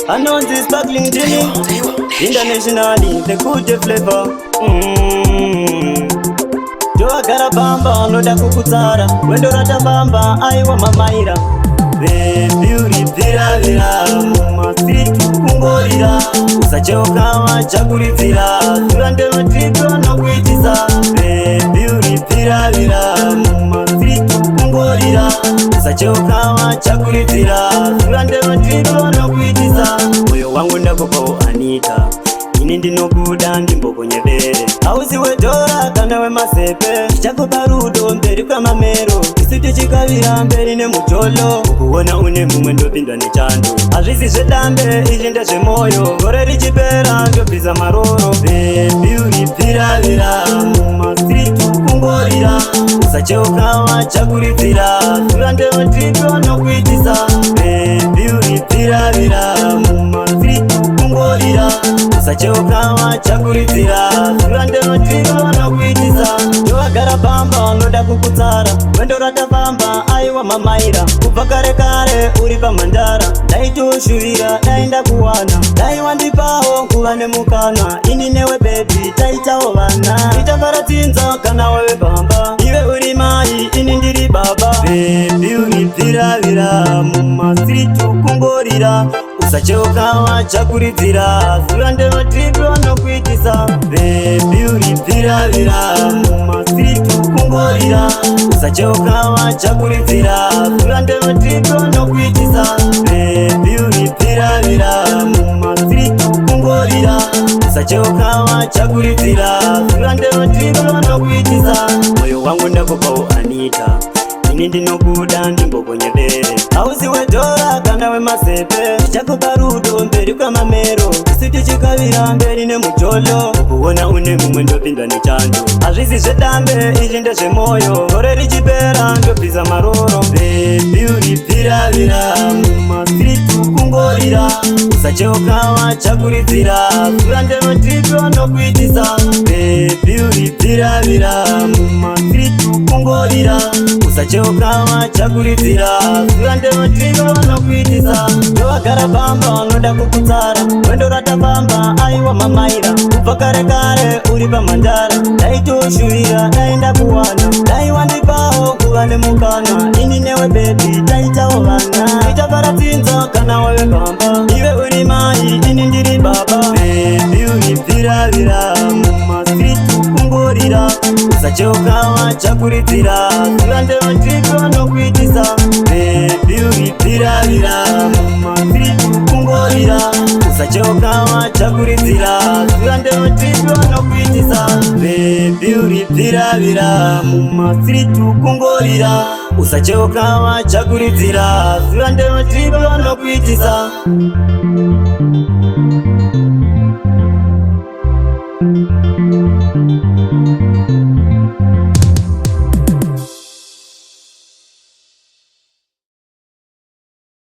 Anonzi sparkling gin, internationally the good flavor. Towagara pamba vanoda kukutsara, rwendo ratafamba aiwa mamaira. Baby uri bviravira, mumastreet kungorira, usacheuka vachakuridzira, zivande matrip vanokuitisa. Baby uri bviravira, mumastreet kungorira, usacheuka vachakuridzira, zivande matrip vanokuitisa. Moyo wangu ndakupawo Anita, ini ndinokuda ndimbokunyebere. Hausi wedhora kana wemazepe, ndichakupa rudo mberi kwamamero, isu tichikavira mberi nemujolo. Ukuona une mumwe ndopindwa nechando, hazvisi zvedambe izvi ndezvemoyo. Gore richipera ndobvisa maroro. Baby uri bviravira, mumastreet kungorira, usacheuka vachakuridzira, zivande matrip vanokuitisa. Baby uri bviravira, mumastreet kungorira, usacheuka vachakuridzira, zivande matrip vanokuitisa. Towagara pamba vanoda kukutsara, rwendo ratafamba aiwa mamaira. Kubva kare kare uri pamhandara, ndaitoshuvira dai ndakuwana, dai wandipawo nguva nemukana, ini newe baby taitawo vana. Tichafara tsinza kana wave pamba, iwe uri mai ini ndiri baba. Baby uri bviravira, mumastreet kungorira, usacheuka vachakuridzira, zivande matrip vanokuitisa. Baby uri bviravira, mumastreet kungorira, usacheuka vachakuridzira, zivande matrip vanokuitisa. Baby uri bviravira, mumastreet kungorira, usacheuka vachakuridzira, zivande matrip vanokuitisa. Moyo wangu ndakupawo Anita, ini ndinokuda ndimbokunyebere. Hausi wedhora kana wemazepe, ndichakupa rudo mberi kwamamero, isu tichikavira mberi nemujolo. Ukuona une mumwe ndopindwa nechando, hazvisi zvedambe izvi ndezvemoyo. Gore richipera ndobvisa maroro. Baby uri bviravira, mumastreet kungorira, usacheuka vachakuridzira, zivande matrip vanokuitisa. Baby uri bviravira, mumastreet kungorira, usacheuka vachakuridzira, zivande matrip vanokuitisa. Towagara pamba vanoda kukutsara, rwendo ratafamba aiwa mamaira. Kubva kare kare uri pamhandara, ndaitoshuvira dai ndakuwana, dai wandipawo nguva nemukana, ini newe baby taitawo vana. Tichafara tsinza kana wave pamba, iwe uri mai ini ndiri baba. Baby uri bviravira, mumastreet kungorira, usacheuka vachakuridzira, zivande matrip vanokuitisa. Baby uri bviravira, mumastreet kungorira, usacheuka vachakuridzira, zivande matrip vanokuitisa. Baby uri bviravira, mumastreet kungorira, usacheuka vachakuridzira, zivande matrip vanokuitisa.